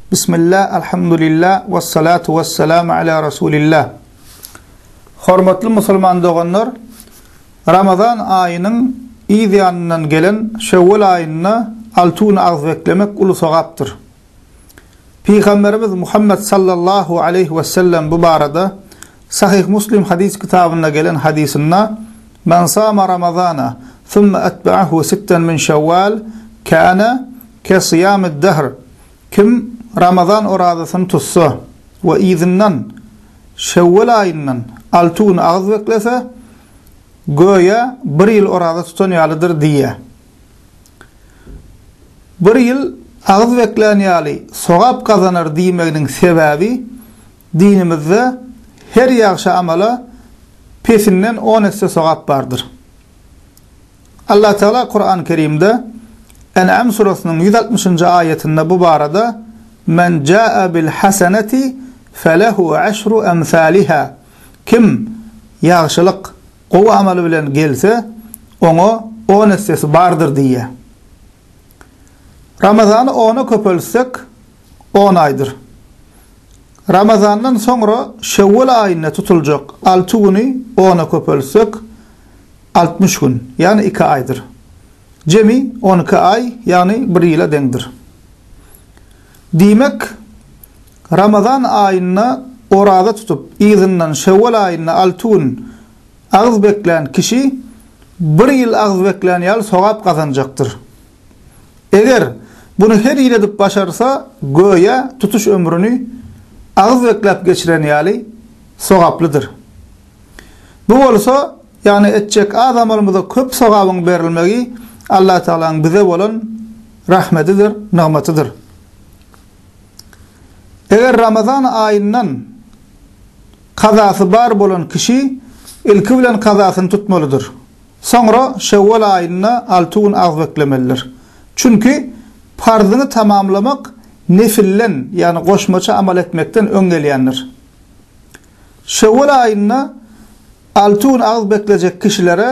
Bismillah, Alhamdulillah, wessalatu wessalamu ala Rasulillah. Hormatly musulman doganlar, Ramazan aýynyň yz ýanyndan gelen Şewwel aýynda alty gün agyz beklemek uly sogapdyr. Pygamberimiz Muhammet sallallahu aleýhi wesellem bu barada Sahyh Muslim hadys kitabynda gelen hadysynda, Men sama Ramazana, thumme etba'ahu sitten min Şewwal, kâne ke syýamid-dehr, Kim Ramazan orazasyny tutsa we yzyndan Şewwel aýyndan alty gün agyz beklese, göýä bir ýyl oraza tutan ýalydyr diýýär. Bir ýyl agyz beklän ýaly sogap gazanar diýmeginiň sebäbi, dinimizde her ýagşy amala pesinden on esse sogap bardyr. Allah Tagala Kurany Kerimde En'am surasynyň 160-njy aýatynda bu barada Men jaa bil haseneti felehu aşru emsaliha Kim ýagşylyk, gowy amal bilen gelse, oňa on essesi bardyr diýýär. Ramazany ona köpeltsek, on aýdyr. Ramazandan soňra Şewwel aýynda tutuljak alty güni ona köpeltsek, 60 gün, ýagny iki aýdyr. Jemi 12 aý, ýagny bir ýyla deňdir. Diýmek, Ramazan aýynda oraza tutup, yzyndan Şewwel aýynda alty gün agyz beklän kişi bir ýyl agyz beklän ýaly sogap gazanjakdyr. Eger buny her ýyl edip başarsa, göýä tutuş ömrüni agyz bekläp geçiren ýaly sogaplydyr. Bu bolsa, ýagny etjek az amalymyza köp sogabyň berilmegi Allatagalaň bize bolan rahmedidir, nygmatydyr. Eger Ramazan aýyndan kazasy bar bolan kişi ilki bilen kazasyny tutmalydyr. Soňra Şewwal aýynda alty gün agyz beklemelidir. Çünki parzyňy tamamlamak nefilden, ýagny goşmaça amal etmekden öň gelýändir. Şewwal aýynda alty gün agyz beklejek kişilere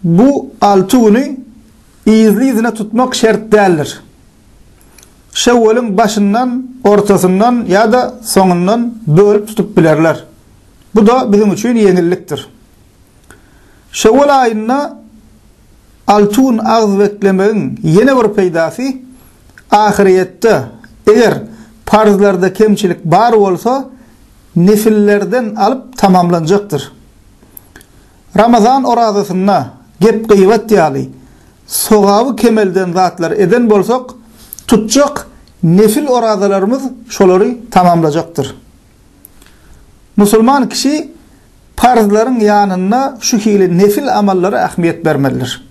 bu alty güni yzly-yzyna tutmak şert däldir. Şewweliň başyndan, ortasyndan ýa-da soňundan bölüp tutup bilerler. Bu-da biziň üçin ýeňillikdir. Şewwel aýynda alty gün agyz beklemegiň ýene bir peýdasy, ahyrýetde eger parzlarda kemçilik bar bolsa, nefillerden alyp tamamlanjakdyr. Ramazan orazasynda gep-gybat ýaly sogaby kemelden zatlar eden bolsak, tutjak nefil orazalarymyz şolary tamamlajakdyr. Musulman kişi parzlaryň ýanynda şu hili nefil amallara ähmiýet bermelidir.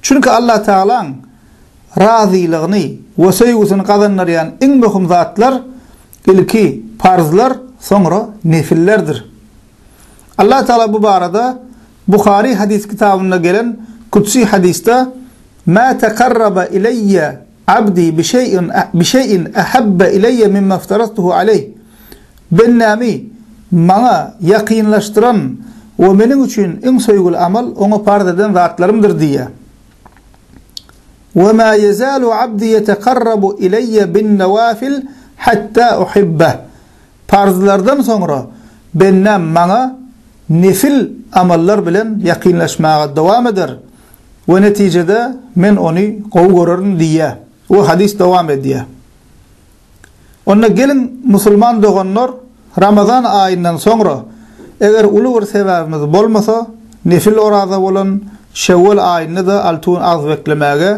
Çünki Allatagalaň razylygyny we söýgüsini gazandyrýan iň möhüm zatlar ilki parzlar, soňra nefillerdir. Allatagala bu barada Buhary hadys kitabynda gelen kutsi hadysda, Mä tekarraba ileýýe abdi bişeýin ahabbe ileýýe mimma iftaradtuhu aleýh. Bendämi Maňa ýakynlaşdyran we Meniň üçin iň söýgüli amal oňa parz eden zatlarymdyr diýýär. We ma ýezalu abdi ýetekarrabu ileýýe bin-nawafil hatta uhibbeh. Parzlardan soňra bendäm Maňa nefil amallar bilen ýakynlaşmaga dowam eder we netijede Men ony gowy görerin diýýär we hadys dowam edýär. Onda geliň musulman doganlar Ramazan aýyndan soňra eger uly bir sebäbimiz bolmasa nefil oraza bolan Şewwel aýynda-da alty gün agyz beklemäge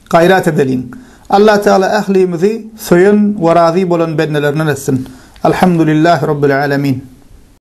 gaýrat edeliň. Allah Teala ählimizi söýen we razy bolan bendelerinden etsin. Alhamdulillahi Rabbil Alemin.